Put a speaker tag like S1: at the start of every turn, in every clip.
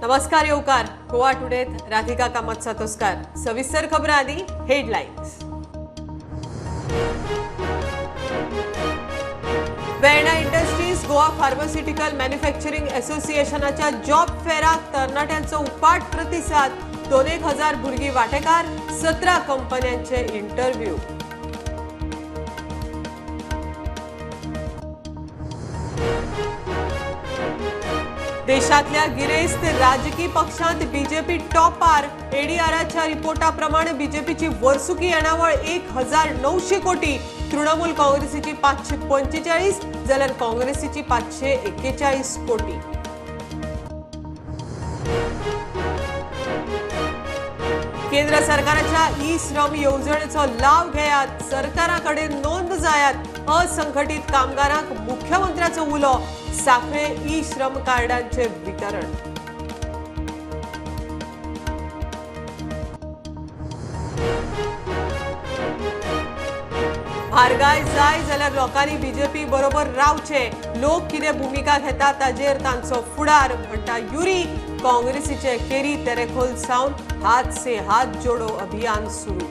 S1: नमस्कार येवकार गोवा टुडेत राधिका कामत सातोस्कार. सविस्तर खबरां आदी headlines. Verna industries Goa pharmaceutical manufacturing असोसिएशनाच्या job फेराक तरणाट्यांचो उपाट प्रतिसाद. 2,000 भुरगीं वांटेकार, 17 कंपन्यांचे इंटरव्यू. देशातल्या गिरेस्त राजकीय पक्षांत बीजेपी टॉपार. एडीआराच्या रिपोर्टाप्रमाणे बीजेपीची वर्सुकी येणावळ 1,900 कोटी, तृणमूल काँग्रेसीची 545 जाल्यार काँग्रेसीची 541 कोटी. केंद्र सरकाराच्या ई श्रम येवजणेचो लाव घेयात, सरकारा कडेन नोंद जायात, असंघटीत कामगारांक मुख्यमंत्र्याचो उलो. साखळे ई श्रम कार्डांचे वितरण. म्हारगाय जाय जाल्यार लोकांनी बीजेपी बरोबर रावचे, लोक कितें भुमिका घेता ताजेर तांचो फुडार म्हणटा युरी. काँग्रेसीचे केरी तेरेखोल सावन हात से हात जोडो अभियान सुरू.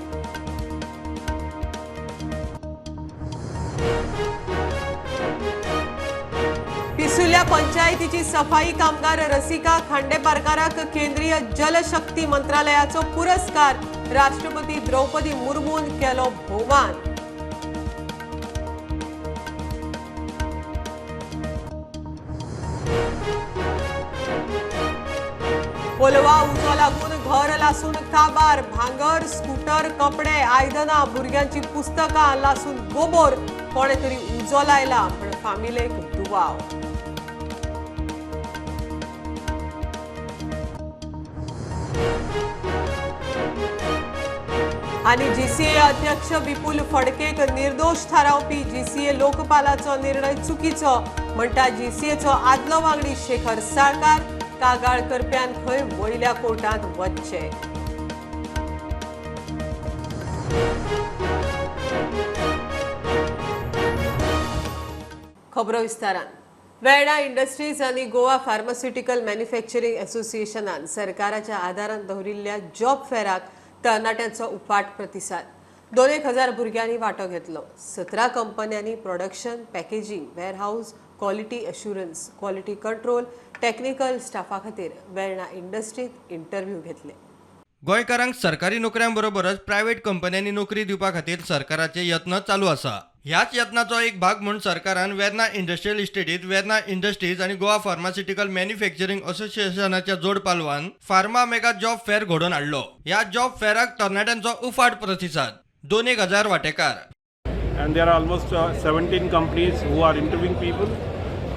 S1: पिसुल्या पंचायतीची सफाई कामगार रसिका खांडेपारकाराक केंद्रीय जलशक्ती मंत्रालयाचो पुरस्कार. राष्ट्रपती द्रौपदी मुर्मून केलो भोवमान. कोलवा उजो लागून घर लासून काबार, भांगर, स्कूटर, कपडे, आयदनां, भुरग्यांची पुस्तकां लासून गोबोर. कोणे तरी उजो लायला म्हण फामिलेक दुबाव. आनी जीसीए अध्यक्ष विपुल फडकेक निर्दोष थारावपी जीसीए लोकपालाचो निर्णय चुकीचो म्हणटा जीसीएचो आदलो वांगडी शेखर साळकार. कागाळ करप्यान खंय वयल्या कोर्टांत वचचें. खबरो विस्तारान. वेर्णा इंडस्ट्रीज आनी गोवा फार्मास्युटिकल मॅन्युफॅक्चरींग असोसिएशनान सरकाराच्या आदारान दवरिल्ल्या जॉब फेराक तरणाट्यांचो उपाट प्रतिसाद. 2,000 भुरग्यांनी वांटो घेतलो. 17 कंपन्यांनी production, packaging, warehouse, quality assurance, quality control, technical स्टाफा खातीर वेर्णा इंडस्ट्रीत इंटरव्यू घेतले.
S2: गोंयकारांक सरकारी नोकऱ्यां बरोबरच प्रायव्हेट कंपन्यांनी नोकरी दिवपा खातीर सरकाराचे यत्न चालू आसा. ह्याच यत्नाचो एक भाग म्हूण सरकारान वेर्णा इंडस्ट्रियल इस्टेटीत वेर्णा इंडस्ट्रीज आनी गोवा फार्मास्युटिकल मॅन्युफॅक्चरींग असोसिएशनाच्या जोड पालवान फार्मा मेगा जॉब फेअर घडोवन हाडलो. ह्या जॉब फेअराक तरणाट्यांचो उफाट प्रतिसाद. 2,000 वांटेकार.
S3: And there are almost 17 companies who are interviewing people.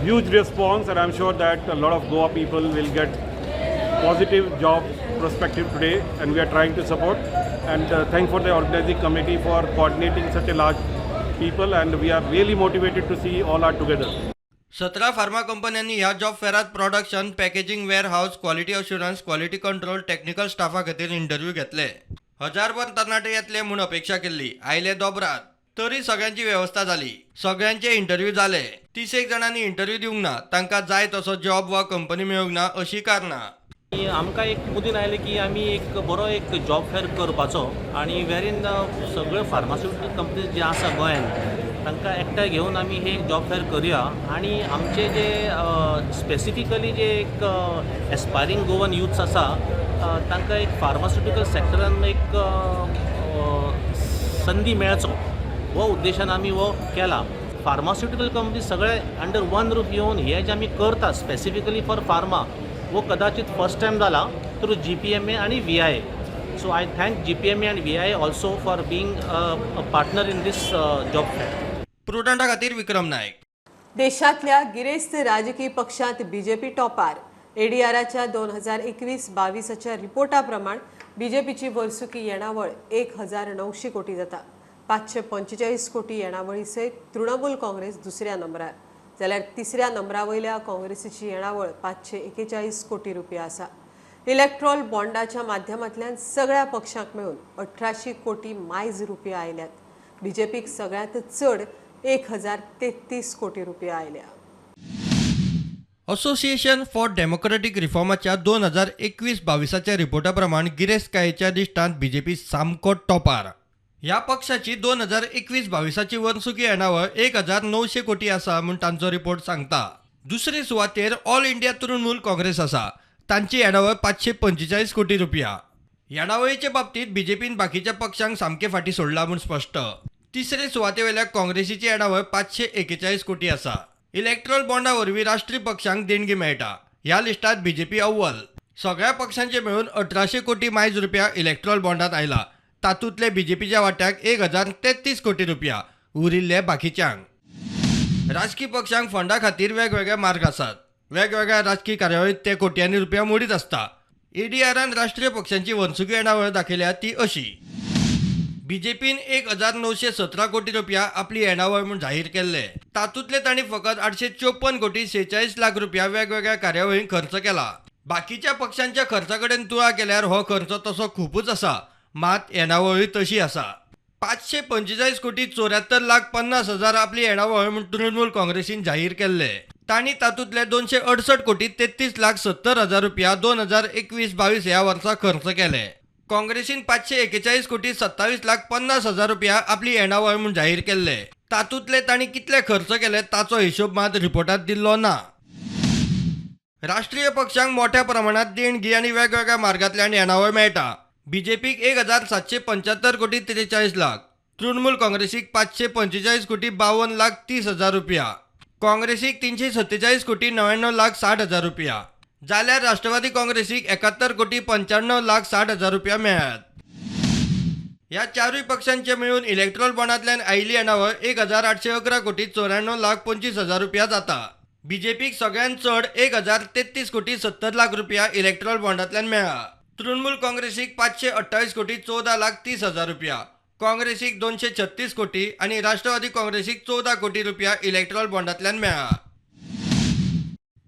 S3: Huge response, and I'm sure that a lot of Goa people will get positive job perspective today, and we are trying to support. And thank for the organizing committee for coordinating such a large people, and we are really motivated to see all are together.
S2: 17 pharma कंपन्यांनी ह्या job फेरात production, packaging, warehouse, quality assurance, quality control, technical स्टाफा खातीर interview घेतले. 1,000 तरणाटे येतले म्हूण अपेक्षा केल्ली, आयले दोबरात. तरी सगळ्यांची वेवस्था जाली, सगळ्यांचे इंटरव्यू जाले. 30 जाणांनी इंटरव्यू दिवंक ना, तांकां जाय तसो जॉब वा कंपनी मेळूंक ना अशी कारणां.
S4: आमकां एक मुदीन आयलें की आमी एक बरो एक जॉब फेअर करपाचो आनी वेरीन सगळ्यो फार्मास्युटिकल कंपनीज जे आसा गोंयांत तांकां एकठांय घेवन आमी हे जॉब फेअर करुया आनी आमचे जे स्पेसिफिकली जे एक एस्पायरींग गोवन युथ्स आसा तांकां एक फार्मास्युटिकल सेक्टरान एक संदी मेळचो हो उद्देशान आमी हो केला. फार्मास्युटिकल कंपनी सगळे अंडर वन रूफ येवन हे जे आमी करता स्पेसिफिकली फॉर फार्मा वो कदाचित फर्स्ट टायम जाला थ्रू GPMA आनी VIA. So I thank GPMA and VIA also for being a partner in this job fair.
S2: प्रुडंटा खातीर विक्रम नायक.
S1: देशातल्या गिरेस्त राजकीय पक्षांत बीजेपी टॉपार. एडीआराच्या 2021-22 रिपोर्टाप्रमाण बीजेपीची वर्सुकी येणावळ 1,900 कोटी जाता. 545 कोटी येणावळी सयत तृणमूल काँग्रेस दुसऱ्या नंबरार, जाल्यार तिसऱ्या नंबरा वयल्या काँग्रेसीची येणावळ 541 कोटी रुपया आसा. इलेक्ट्रॉल बॉन्डाच्या माध्यमांतल्यान सगळ्या पक्षांक मेळून 1,800 कोटी मायज रुपया आयल्यात. बीजेपीक सगळ्यांत चड 1,033 कोटी रुपया आयल्या.
S2: असोसिएशन फॉर डेमोक्रॅटिक रिफॉर्माच्या 2021-22 रिपोर्टा प्रमाण गिरेस्तकायेच्या लिस्टांत बीजेपी सामको टॉपार. ह्या पक्षाची 2021-22 वर्सुकी येणावळ 1900 कोटी आसा म्हूण तांचो रिपोर्ट सांगता. दुसरे सुवातेर ऑल इंडिया तृणमूल काँग्रेस आसा, तांची येणावळ 545 कोटी रुपया. येणावळीचे बाबतींत बीजेपीन बाकीच्या पक्षांक सामके फाटीं सोडला म्हूण स्पश्ट. तिसरे सुवातेवेल्या काँग्रेसीची येणावळ 541 कोटी आसा. इलेक्ट्रॉल बॉन्डा वरवीं राष्ट्रीय पक्षांक देणगी मेळटा. ह्या लिस्टांत बीजेपी अव्वल. सगळ्या पक्षांचे मेळून 1800 कोटी मायज रुपया इलेक्ट्रॉल बॉन्डात आयला. तातूंतले बीजेपीच्या वाट्याक 1033 कोटी रुपया, उरिल्ले बाकीच्यांक. राजकी पक्षांक फंडा खातीर वेगवेगळे मार्ग आसात. वेगवेगळ्या राजकी कार्यावळीत ते कोट्यांनी रुपया मोडीत आसता. एडीआरान राष्ट्रीय पक्षांची वर्सुकी येणावळ दाखयल्या ती अशी. बीजेपीन 1917 कोटी रुपया आपली येणावळ म्हूण जाहीर केल्ले. तातूंतले तांणी फकत 854 कोटी 46 लाख रुपया वेगवेगळ्या कार्यावळींक खर्च केला. बाकीच्या पक्षांच्या खर्चा कडेन तुळा केल्यार हो खर्च तसो खुबूच आसा, मात येणावळूय तशी आसा. 545 कोटी 74 लाख 50 हजार आपली येणावळ म्हूण तृणमूल काँग्रेसीन जाहीर केल्ले. तांणी तातूंतले 268 कोटी 33 लाख 70 हजार रुपया 2021-22 ह्या वर्सा खर्च केले. काँग्रेसीन 541 कोटी 27 लाख 50 हजार रुपया आपली येणावळ म्हूण जाहीर केल्ले. तातूंतले तांणी कितले खर्च केले ताचो हिशोब मात रिपोर्टांत दिल्लो ना. राष्ट्रीय पक्षांक मोठ्या प्रमाणात देणगी आनी वेगवेगळ्या मार्गांतल्यान येणावळ मेळटा. बीजेपीक 1775 कोटी 43 लाख, तृणमूल काँग्रेसीक 545 कोटी 52 लाख 30 हजार रुपया, काँग्रेसीक 347 कोटी 99 लाख 60 हजार रुपया, जाल्यार राष्ट्रवादी काँग्रेसीक 71 कोटी 95 लाख 60 हजार रुपया मेळ्ळ्यात. ह्या चारूय पक्षांचे मेळून इलेक्ट्रॉल बॉन्डांतल्यान आयिल्ली येणावळ 1811 कोटी 94 लाख 25 हजार रुपया जाता. बीजेपीक सगळ्यांत चड 1033 कोटी 70 लाख रुपया इलेक्ट्रॉल बॉन्डांतल्यान मेळ्ळा. तृणमूल काँग्रेसीक 528 कोटी 14 लाख 30 हजार रुपया, काँग्रेसीक 236 कोटी आनी राष्ट्रवादी काँग्रेसीक 14 कोटी रुपया इलेक्ट्रॉल बॉन्डांतल्यान मेळ्ळा.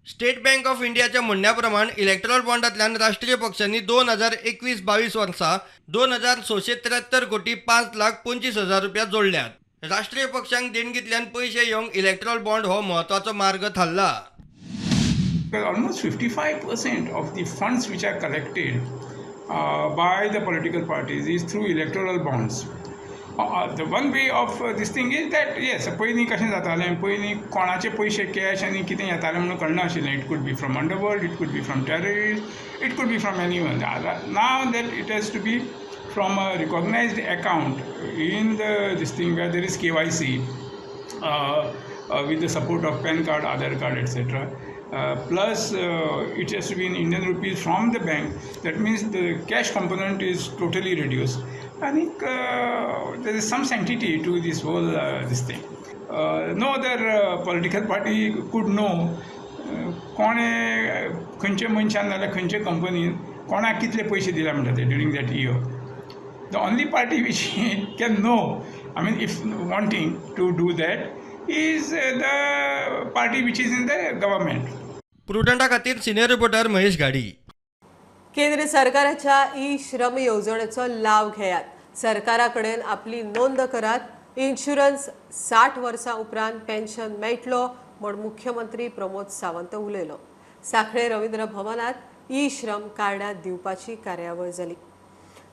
S2: स्टेट बँक ऑफ इंडियाच्या म्हणण्या प्रमाण इलेक्ट्रॉल बॉन्डांतल्यान राष्ट्रीय पक्षांनी 2021-22 वर्सा 2673 कोटी 5 लाख 25 हजार रुपया जोडल्यात. राष्ट्रीय पक्षांक देणगींतल्यान पयशे येवंक इलेक्ट्रॉल बॉन्ड हो म्हत्वाचो मार्ग थारला.
S5: Almost 55% of the funds which are collected by the political parties is through electoral bonds. The one way of this thing is that yes, पयलीं कशें जातालें, पयलीं कोणाचे पयशे कॅश आनी कितें येतालें म्हणून कळनाशिल्लें. It could be from underworld, it could be from terrorist, it could be from anyone. Now that it has to be from a recognized account in the this thing where there is KYC with the support of PAN card, Aadhaar card, etc. Plus it has to be in Indian rupees from the bank. That means the cash component is totally reduced. I think there is some sanctity to this whole this thing. No other political party could know कोणे खंयचे मनशान नाल्यार खंयचे कंपनीन कोणाक कितले पयशे दिले म्हणटा ते during that year. The only party which can know, I mean if wanting to do that, is the party which is in the government.
S2: प्रुडंटा खातीर सिनियर रिपोर्टर महेश घाडी.
S1: केंद्र सरकाराच्या ई श्रम येवजणेचो लाव घेयात. सरकारा कडेन आपली नोंद करात. इन्शुरन्स 60 वर्सां उपरांत पेन्शन मेळटलो म्हूण मुख्यमंत्री प्रमोद सावंत उलयलो. सांखळे रवींद्र भवनात ई श्रम कार्डां दिवपाची कार्यावळ जाली.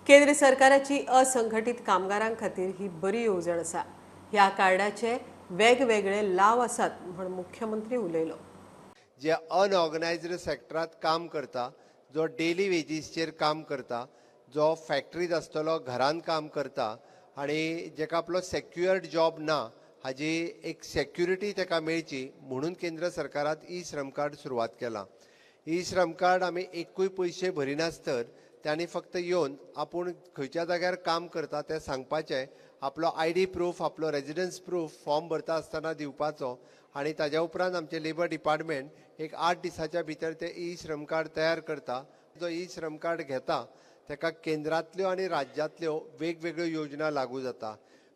S1: केंद्र सरकाराची असंघटीत कामगारां खातीर ही बरी येवजण आसा. ह्या कार्डाचे वेगवेगळे लाव आसात म्हूण मुख्यमंत्री उलयलो.
S6: जे अनऑर्गनायज्ड सेक्टरांत काम करता, जो डेली वेजीसचेर काम करता, जो फॅक्टरीत आसतलो, घरान काम करता आनी जेका आपलो सेक्युअर्ड जॉब ना, हाजी एक सेक्युरिटी ताका मेळची म्हणून केंद्र सरकारान ई श्रम कार्ड सुरवात केलां. ई श्रम कार्ड आमी एकूय पयशे भरिनासतर तांणी फक्त येवन आपूण खंयच्या जाग्यार काम करता तें सांगपाचें, आपलो I D proof, आपलो रेजिडन्स प्रूफ फॉर्म भरता आसतना दिवपाचो आनी ताज्या उपरांत आमचें लेबर डिपार्टमेंट एक 8 दिसाच्या भितर ते ई श्रम कार्ड तयार करता. जो ई श्रम कार्ड घेता ताका केंद्रांतल्यो आनी राज्यांतल्यो वेगवेगळ्यो योजना लागू जाता.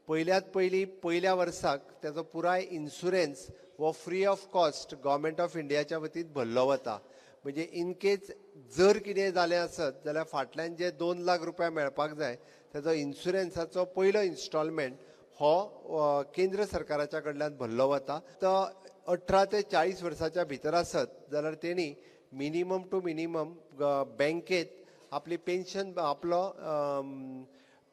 S6: पयल्यात पयलीं पयल्या वर्साक ताजो पुराय इन्शुरन्स हो free of cost government of इंडियाच्या वतीन भरलो वता. म्हणजे इनकेस जर कितें जालें आसत जाल्यार फाटल्यान जे 2 लाख रुपया मेळपाक जाय ताजो इन्शुरन्साचो पयलो इन्स्टॉलमेंट हो केंद्र सरकाराच्या कडल्यान भरलो वता. तो 18 ते 40 वर्साच्या भितर आसत जाल्यार तेणी मिनिमम टू मिनिमम बँकेत आपली पेन्शन आपलो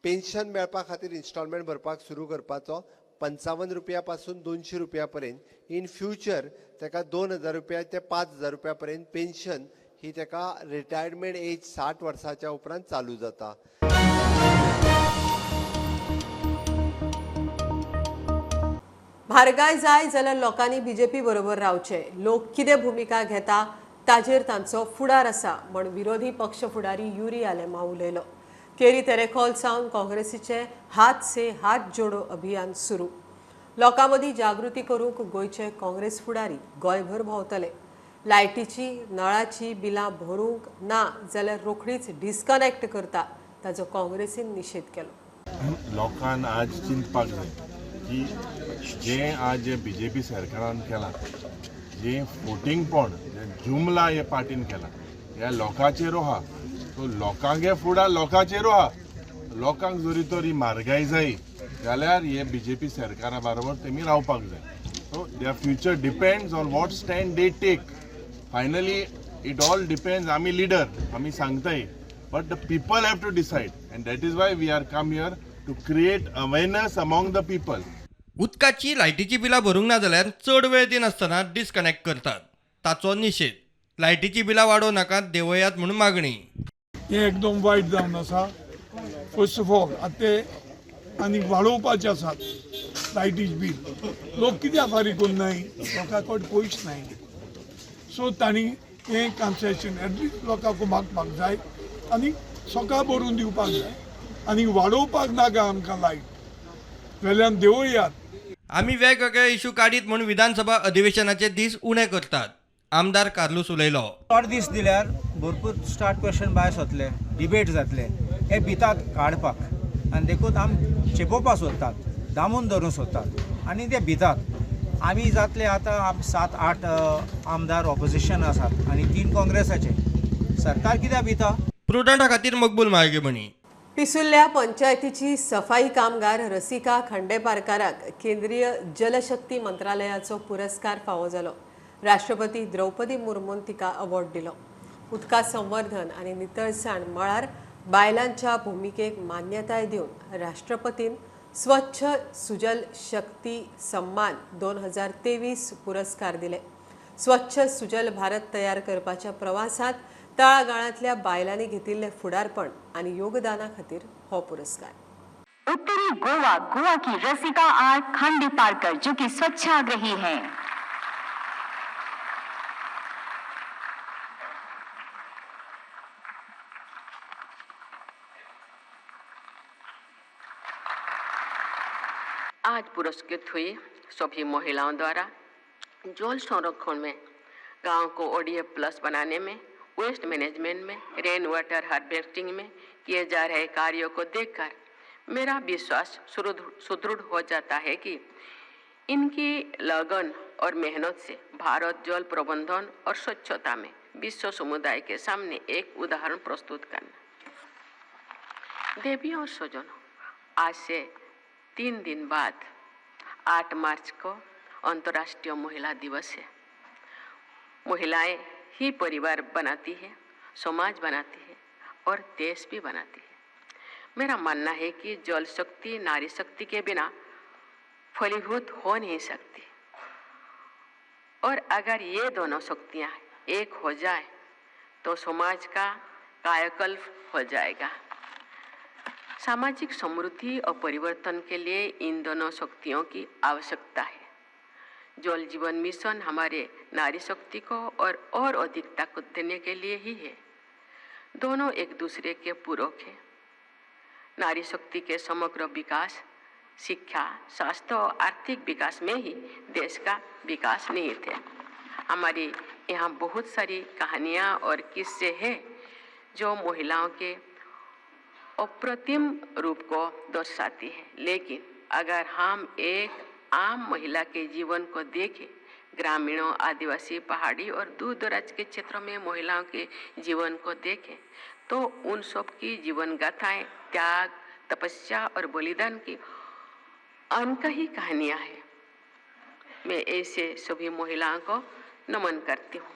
S6: पेन्शन मेळपा खातीर इन्स्टॉलमेंट भरपाक सुरू करपाचो 55 रुपया पासून 200 रुपया पर्यंत. इन फ्युचर ताका 2000 रुपया ते 5000 रुपया पर्यंत पेन्शन ही ताका रिटायरमेंट एज 60 वर्साच्या उपरांत चालू जाता.
S1: म्हारगाय जाय जाल्यार लोकांनी बीजेपी बरोबर रावचे, लोक कितें भुमिका घेता ताजेर तांचो फुडार आसा म्हण विरोधी पक्ष फुडारी युरी आलेमांव उलयलो. केरी तेरेखोल सावन काँग्रेसीचे हात से हात जोडो अभियान सुरू. लोकां मदीं जागृती करूंक गोंयचे काँग्रेस फुडारी गोंयभर भोंवतले. लायटीची नळाची बिलां भरूंक ना जाल्यार रोखडीच डिस्कनेक्ट करता ताचो काँग्रेसीन निशेध केलो.
S7: लोकांक आज चिंतपाक जाय की जे आज जे बीजेपी सरकारान केलां, जे फोटिंगपण जे जुमला हे पार्टीन केलां, ह्या लोकांचेर आहा. सो लोकांगे फुडार लोकांचेर आहा. लोकांक जरी तर ही म्हारगाय जाय जाल्यार हे बीजेपी सरकारा बरोबर तेमी रावपाक जाय. So their future depends on what stand they take. Finally it all depends. आमी लिडर आमी सांगताय, but the people have to decide and that is why we are come here to create awareness among the people.
S2: उदकाची लायटीची बिलां भरूंक ना जाल्यार चड वेळ दिनासतना डिस्कनेक्ट करतात ताचो निशेध. लायटीची बिलां वाडोवं नाकात, देंवयात म्हूण मागणी.
S8: हें एकदम वायट जावन आसा. फर्स्ट ऑफ ऑल आतां ते आनी वाडोवपाचे आसात लायटीच बील. लोक कित्याक फारीक करिनाय, लोकां कडेन पयशे नाय. सो तांणी हें कन्सेशन एटलिस्ट लोकांक मागपाक जाय आनी सकाळ भरून दिवपाक जाय आनी वाडोवपाक नाका आमकां लायट वेल्यान देंवयात.
S2: आमी वेगवेगळे इशू काडीत म्हूण विधानसभा अधिवेशनाचे दीस उणे करतात, आमदार कार्लूस उलयलो.
S9: थोडे दीस दिल्यार भरपूर स्टार्ट क्वेश्चन भायर सरतले, डिबेट जातले. हे भितात काडपाक आनी देखून आमी चेपोवपाक सोदतात, दामून धरूंक सोदतात आनी ते भितात. आमी जातले आतां आमी 7-8 आमदार ऑपोजिशन आसात आनी 3 काँग्रेसाचे. सरकार कित्याक भिता?
S2: प्रुडंटा खातीर मकबूल माळगेबणी.
S1: पिसुल्ल्या पंचायतीची सफाई कामगार रसिका खांडेपारकाराक केंद्रीय जलशक्ती मंत्रालयाचो पुरस्कार फावो जालो. राष्ट्रपती द्रौपदी मुर्मून तिका अवॉर्ड दिलो. उदका संवर्धन आनी नितळसाण मळार बायलांच्या भुमिकेक मान्यताय दिवन राष्ट्रपतीन स्वच्छ सुजल शक्ती सम्मान 2023 पुरस्कार दिले. स्वच्छ सुजल भारत तयार करपाच्या प्रवासात तळागाळांतल्या बायलांनी घेतिल्ले फुडारपण आनी योगदाना खातीर हो पुरस्कार.
S10: उत्तरी गोवा, गोवा की रसिका are Khandeparkar जो कि स्वच्छाग्रही हैं.
S11: आज पुरस्कृत हुई सभी महिलाओं द्वारा जल संरक्षण में, गांव को ओडीएफ प्लस बनाने में, वेस्ट मैनेजमेंट में, रेन वाटर हार्वेस्टिंग में किए जा रहे कार्यों को देखकर मेरा विश्वास सुदृढ़ हो जाता है कि इनकी लगन और मेहनत से भारत जल प्रबंधन और स्वच्छता में विश्व समुदाय के सामने एक उदाहरण प्रस्तुत करना। देवी और स्वजनों, आज से 3 दिन बाद 8 मार्च को अंतर्राष्ट्रीय महिला दिवस है। महिलाएं ही परिवार बनाती है, समाज बनाती है और देश भी बनाती है। मेरा मानना है कि जल शक्ति नारी शक्ति के बिना फलीभूत हो नहीं सकती और अगर ये दोनों शक्तियाँ एक हो जाए तो समाज का कायाकल्प हो जाएगा। सामाजिक समृद्धि और परिवर्तन के लिए इन दोनों शक्तियों की आवश्यकता है। जल जीवन मिशन हमारे नारी शक्ति को और अधिक ताकत देने के लिए ही है। दोनों एक दूसरे के पूरक हैं। नारी शक्ति के समग्र विकास, शिक्षा, स्वास्थ्य और आर्थिक विकास में ही देश का विकास निहित है। हमारी यहाँ बहुत सारी कहानियाँ और किस्से हैं जो महिलाओं के अप्रतिम रूप को दर्शाती है, लेकिन अगर हम एक आम महिला के जीवन को देखें, ग्रामीणों, आदिवासी, पहाड़ी और दूर दराज के क्षेत्रों में महिलाओं के जीवन को देखें तो उन सब की जीवन गाथाएं त्याग, तपस्या और बलिदान की अनकही कहानियाँ हैं। मैं ऐसे सभी महिलाओं को नमन करती हूँ।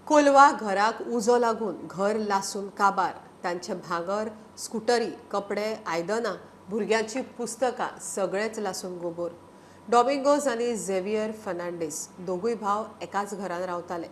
S1: कोलवा घराक उजो लागून घर लासून काबार, तांचे भांगर, स्कुटरी, कपडे, आयदनां, भुरग्यांची पुस्तकां सगळेच लासून गोबोर। डॉमिंगोज आनी झेवियर फर्नांडीस दोगूय भाव एकाच घरान रावताले।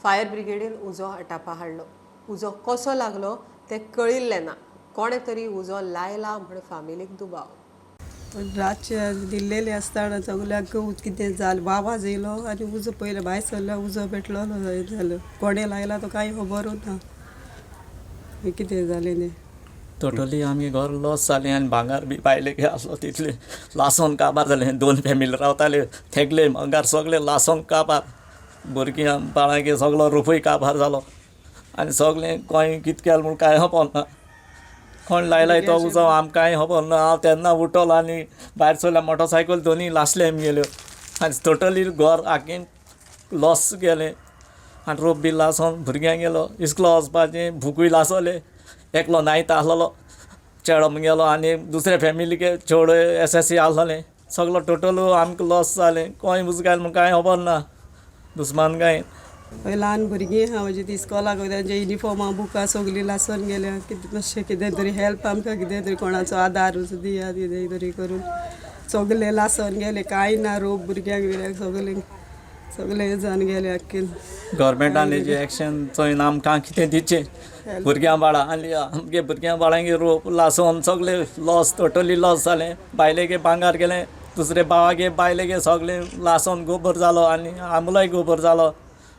S1: फायर ब्रिगेडीन उजो आटापा हाडलो। उजो कसो लागलो तें कळिल्लें ना। कोणें तरी उजो लायला म्हण फामिलीक दुबाव।
S12: रातचे दिल्लेले आसतना सगळ्यांक कितें जालें, आवाज येयलो आनी उजो पयलो भायर सरलो, उजो पेटलो जालो। कोणें लायला तो कांय खबरूच ना, कितें जालें तें।
S13: टोटली आमगे घर लॉस जालें आनी भांगर बी बायलेक आसलो तितलें लासोन काबार जालें। दोन फॅमिली रावताल्यो, थेगले भांगर सगळें लासोन काबार, भुरगीं बाळांगे सगळो रुपूय काबार जालो आनी सगळें गोंय कितें केलें म्हूण कांय खबर ना। कोण लायलाय तो उजो आमकां कांय खबर ना। हांव तेन्ना उठलो आनी भायर सरल्या, मोटरसायकल दोनूय लासले आमगेल्यो आनी टोटली घर आख्खें लॉस गेलें आनी रोप बी लासोन भुरग्यांक गेलो इस्कुला वचपाचें, बुकूय लासोले। एकलो नायत आसलेलो चेडो मुगेलो आनी दुसरे फॅमिलीके चेडो SSC आसलेलें। सगलो टोटल आमकां लॉस जालें। कोण उजो घाल म्हूण कांय खबर ना, दुस्मान कांय।
S12: ल्हान भुरगीं आहा म्हजी, ती इस्कोलाक वयता, तेंचे युनिफॉर्मां बुकां सगळीं लासून गेल्या। कितें मातशें कितें तरी हेल्प आमकां, कितें तरी कोणाचो आदार दिया, कितें तरी करून। सगळें लासून गेलें, कांय ना, रोप भुरग्यांक बिरग्यांक सगळें सगळें जावन गेलें आख्खें।
S13: गव्हर्मेंटान हेजें एक्शन चोयन आमकां कितें दिवचें भुरग्यां बाळां, आनी आमगे भुरग्यां बाळांगे रोप लासून सगळें लॉस, टोटली लॉस जालें। बायलेगे भांगर गेलें, दुसरे भावागे बायलेगे सगळें लासून गोबर जालो आनी आमलोय गोबर जालो।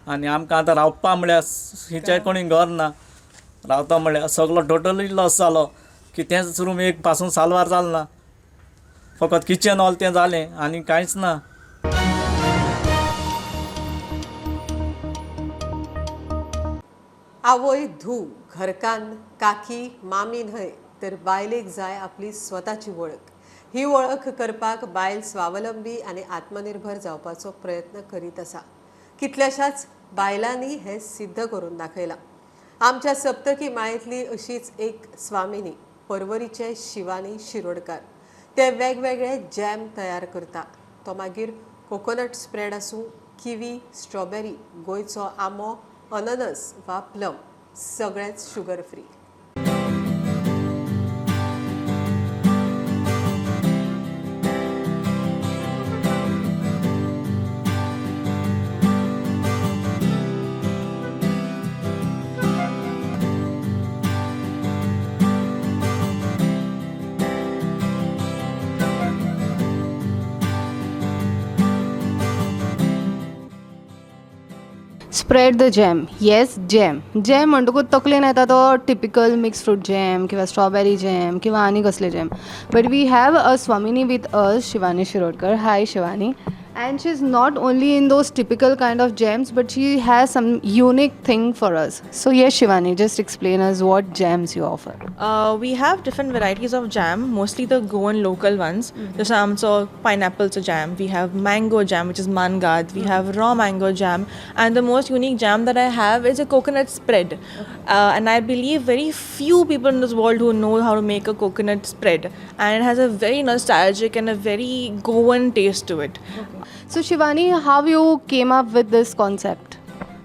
S13: आनी आमकां आतां रावपा म्हळ्यार खंयच्याय कोणी घर ना, रावता म्हळ्यार सगळो टोटली लॉस जालो। कितेंच रूम एक पासून साल्वार जालो ना, फकत किचन हॉल तें जालें आनी कांयच ना।
S1: आवय, धूव, घरकान्न, काकी, मामी न्हय तर बायलेक जाय आपली स्वताची वळख। ही वळख करपाक बायल स्वावलंबी आनी आत्मनिर्भर जावपाचो प्रयत्न करीत आसा। कितल्याशाच बायलांनी हें सिद्ध करून दाखयलां। आमच्या सप्तकी माळेंतली अशीच एक स्वामिनी पर्वरीचे शिवानी शिरोडकार। ते वेगवेगळे जॅम तयार करता, तो मागीर कोकोनट स्प्रेड आसूं, किवी, स्ट्रॉबेरी, गोंयचो आंबो, अननस वा प्लम, सगळेच sugar free.
S14: Spread the jam. Yes, jam. Jam म्हणटकूच तकलेन येता तो टिपिकल मिक्स फ्रूट जॅम किंवा स्ट्रॉबेरी जॅम किंवा आनी कसले jam. But we have a Swamini with us, Shivani Shirodkar. Hi Shivani. And she is not only in those typical kind of jams, but she has some unique thing for us. So yes Shivani, just explain us what jams you offer.
S15: We have different varieties of jam, mostly the Goan local ones. जसं आमचो पायनॅपलचो jam, we have mango jam which is manggad, we have raw mango jam, and the most unique jam that I have is a coconut spread. And I believe very few people in this world who know how to make a coconut spread, and it has a very nostalgic and a very Goan taste to it.
S14: Okay. So Shivani, how you came up with this concept?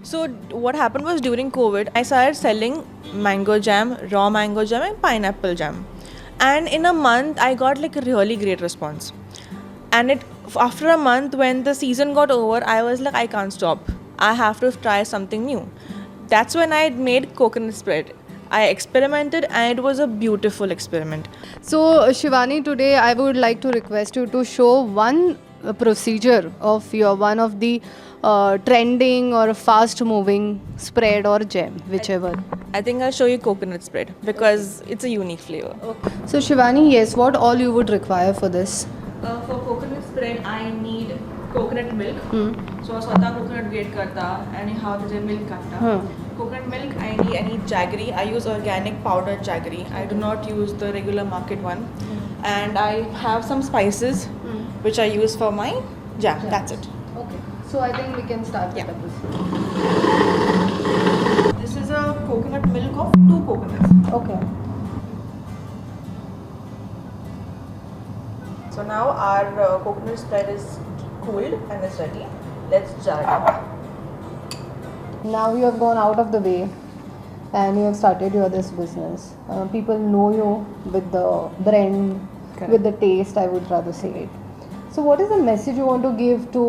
S15: So what happened was, during COVID, I started selling mango jam, raw mango jam and pineapple jam. And in a month, I got like a really great response. And it after a month, when the season got over, I was like, I can't stop. I have to try something new. That's when I made coconut spread. I experimented and it was a beautiful experiment.
S14: So Shivani, today I would like to request you to show one procedure of your one of the trending or fast moving spread or jam, whichever.
S15: I think I'll show you coconut spread because it's a unique flavor.
S14: Okay. So Shivani, yes, what all you would require for this?
S15: For coconut spread, I need coconut milk. So स्वतः coconut grate करता आणि हांव तेजें milk काडटा. Coconut milk, I need jaggery. I use organic powdered jaggery. I do not use the regular market one. And I have some spices which I use for my jam. That's it.
S14: Okay. So I think we can start with the procedure.
S15: This is a coconut milk of 2 coconuts.
S14: Okay.
S15: So now our coconut spread is cooled and is ready. Let's jar it up.
S14: Now you have gone out of the way and you have started your this business. People know you with the brand.
S15: Correct.
S14: With the taste, I would rather say it. So what is the message you want to give to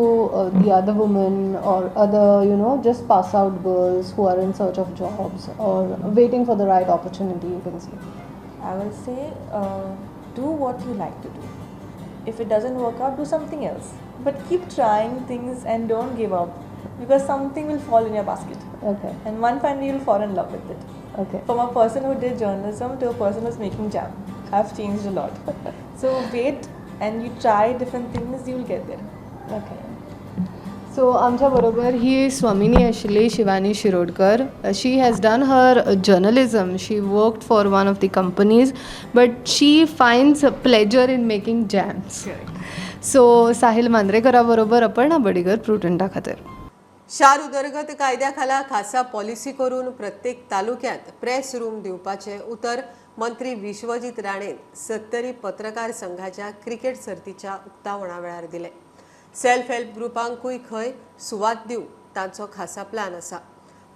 S14: the other women or other, you know, just pass out girls who are in search of jobs or waiting for the right opportunity, you can say?
S15: I will say, do what you like to do. If it doesn't work out, do something else. But keep trying things and don't give up, because something will fall in your basket.
S14: Okay.
S15: And one time you'll fall in love with it.
S14: Okay.
S15: From a person who did journalism to a person who's making jam, I've changed a lot. So wait and you try different things, you'll get there.
S14: Okay. So आमच्या बरोबर ही स्वामिनी आशिल्ली, Shivani Shirodkar. She has done her journalism. She worked for one of the companies, but she finds pleasure in making jams. So Sahil मांद्रेकरा बरोबर अपर्णा बडिगर, प्रुडंटा खातीर.
S1: शार उदरगत कायद्याखाला खासा policy करून प्रत्येक तालुक्यात प्रेस रूम दिवपाचें उतर मंत्री विश्वजीत राणेन सत्तरी पत्रकार संघाच्या क्रिकेट सर्तीच्या उक्तावणा वेळार दिलें. सेल्फ हेल्प ग्रुपांकूय खंय सुवात दिवंक तांचो खासा प्लान आसा.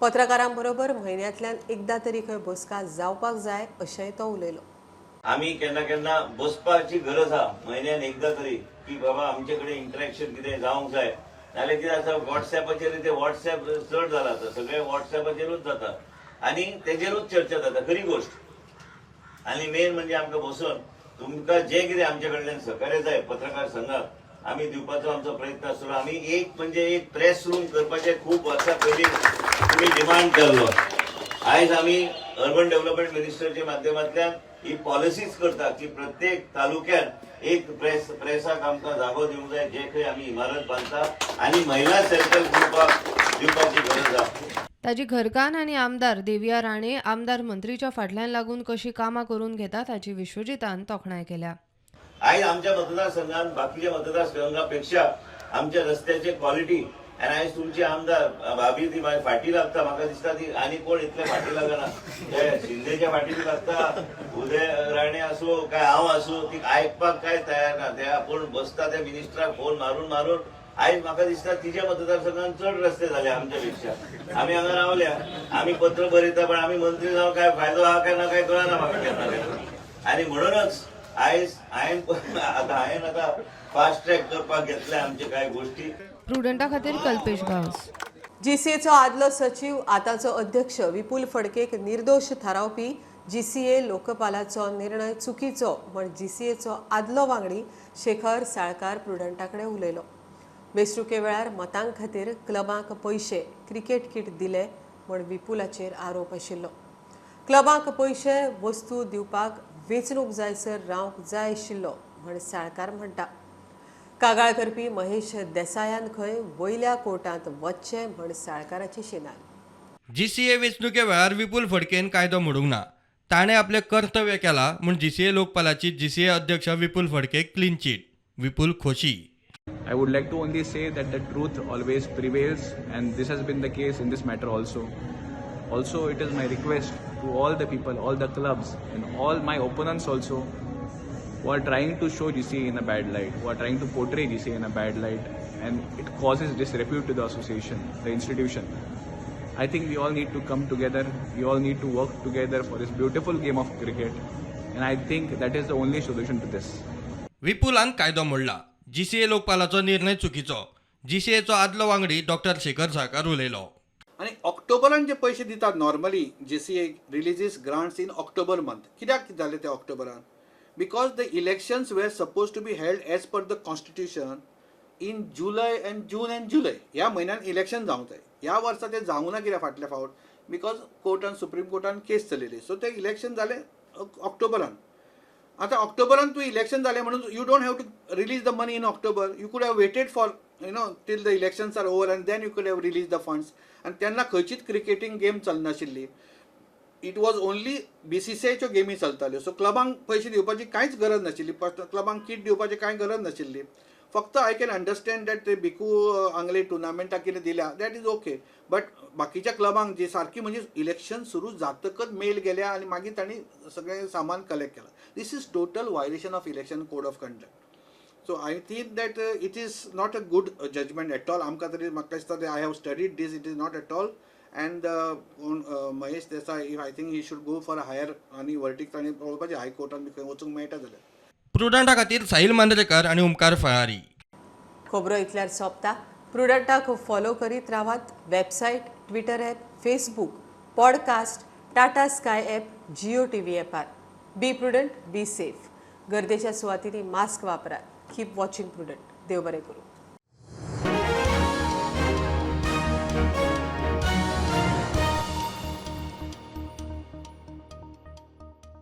S1: पत्रकारां बरोबर म्हयन्यांतल्यान एकदां तरी खंय बसका जावपाक जाय अशेंय तो उलयलो.
S16: आमी केन्ना केन्ना बसपाची गरज आहा म्हयन्यान एकदां तरी, की बाबा आमचे कडेन इंटरेक्शन कितें जावंक जाय. नाल्यार कितें आसा, वॉट्सॅपाचेर ते वॉट्सॅप चड जाला आतां, सगळें वॉट्सॅपाचेरूच जाता आनी तेजेरूच चर्चा जाता, खरी गोश्ट. आनी मेन म्हणजे आमकां बसून तुमकां जें कितें आमचे कडल्यान सहकार्य जाय पत्रकार संघाक आमी दिवपाचो आमचो प्रयत्न आसतलो. आमी एक म्हणजे एक प्रेस रूम करपाचें खूब वर्सां पयलीं तुमी डिमांड केल्लो. आयज आमी अर्बन डेव्हलपमेंट मिनिस्टरच्या माध्यमांतल्यान ही पॉलिसीच करता की प्रत्येक तालुक्यात एक प्रेसाक आमकां जागो दिवंक जाय, जे खंय आमी इमारत बांदता आनी महिला सेल्फ हेल्प ग्रुपाक दिवपाची गरज आसा.
S14: ताजी घरकान्न आनी आमदार देविया राणे आमदार मंत्रीच्या फाटल्यान लागून कशी कामां करून घेतात हाची विश्वजितान तोखणाय केल्या.
S16: आयज आमच्या मतदारसंघात बाकीच्या मतदारसंघापेक्षा आमच्या रस्त्याचे क्वॉलिटी, आनी आयज तुमची आमदार भाभी ती फाटी लागता, म्हाका दिसता ती आनी कोण इतले फाटी लागना, ते शिंदेच्या फाटी बी लागता, उदय राणे आसूं काय हांव आसूं, ती आयकपाक काय तयार ना. ते आपूण बसता त्या मिनिस्टराक फोन मारून मारून आयज म्हाका दिसता तिच्या मतदारसंघात चड रस्ते जाले आमच्या पेक्षा. आमी हांगा रावल्या, आमी पत्र बरयता, पण आमी मंत्री जावन काय फायदो आहा काय ना काय कळना म्हाका केन्ना केन्ना. आनी म्हणूनच आयज हांवें आतां फास्ट ट्रॅक करपाक घेतले आमचे कांय गोश्टी.
S14: प्रुडंटा खातीर कल्पेश गांवस.
S1: जीसीएचो आदलो सचीव आतांचो अध्यक्ष विपुल फडकेक निर्दोश थारावपी जीसीए लोकपालाचो निर्णय चुकीचो म्हण जीसीएचो आदलो वांगडी शेखर साळकार प्रुडंटा कडेन उलयलो. वेंचणुके वेळार मतां खातीर क्लबांक पयशे क्रिकेट किट दिले म्हण विपुलाचेर आरोप आशिल्लो. क्लबांक पयशे वस्तू दिवपाक वेंचणूक जायसर रावंक जाय आशिल्लो म्हण साळकार म्हणटा. कागाळ करपी महेश देसायान खंय वयल्या कोर्टांत वचचें म्हण साळकाराची शिनार.
S2: जीसीए वेंचणुके वेळार विपुल फडकेन कायदो मोडूंक ना, ताणें आपलें कर्तव्य केलां म्हूण जीसीए लोकपालाची जीसीए अध्यक्ष विपुल फडकेक क्लीन चीट. विपुल खोशी.
S17: I would like to only say that the truth always prevails, and this has been the case in this matter also. Also, it is my request to all the people, all the clubs and all my opponents also who are trying to show GCA in a bad light, who are trying to portray GCA in a bad light, and it causes disrepute to the association, the institution. I think we all need to come together, we all need to work together for this beautiful game of cricket, and I think that is the only solution to this.
S2: विपुलान कायदो मोडला, GCA लोकपालाचो निर्णय चुकीचो. जीसीएचो आदलो वांगडी doctor Shekhar Salkar उलयलो.
S18: आनी ऑक्टोबरान जे पयशे दितात normally GCA releases grants in October month. कित्याक जालें ते ऑक्टोबरान? Because the elections were suppose to be held as per the constitution in July and June and July. ह्या म्हयन्यान इलेक्शन जावंक जाय. ह्या वर्सा तें जावंक ना कित्याक फाटल्या फावट? Because कोर्टान, सुप्रीम कोर्टान केस चलयली. सो तें इलेक्शन जालें ऑक्टोबरान. आतां ऑक्टोबरान तूं इलेक्शन जालें म्हणून you don't have to release the money in October. You could have waited for you know till the elections are over and then you could have release the funds. आनी तेन्ना खंयचीच क्रिकेटींग game चलनाशिल्ली. It was only बीसीसीआयच्यो गेमी चलताल्यो. So क्लबांक पयशे दिवपाची कांयच गरज नाशिल्ली, क्लबांक किट दिवपाची कांय गरज नाशिल्ली. फक्त I can understand that ते भिकू आंगले टुर्नामेंटाक कितें दिल्या, that is okay. But बाकीच्या क्लबांक जी सारकी म्हणजे इलेक्शन सुरू जातकच मेल गेल्या आनी मागीर तांणी सगळें सामान कलेक्ट केलां. This is total violation of election code of conduct. So I think that it is not a good judgment at all. आमकां तरी म्हाका दिसता I have studied this, it is not at all. And कोण Mahesh Desai, if I think he should go for a higher आनी verdict आनी पळोवपाचें हायकोर्टान बी खंय वचूंक मेळटा जाल्यार.
S2: प्रुडंटा खातीर साहिल मांद्रेकर आनी ओमकार फळारी.
S1: खबरो इतल्यार सोंपता. प्रुडंटाक फॉलो करीत रावात. Website, Twitter app, Facebook, podcast, Tata Sky app, Jio TV ॲपार. Be prudent, be safe. गर्देच्या सुवातींनी मास्क वापरात. Keep watching Prudent. देव बरें करूं.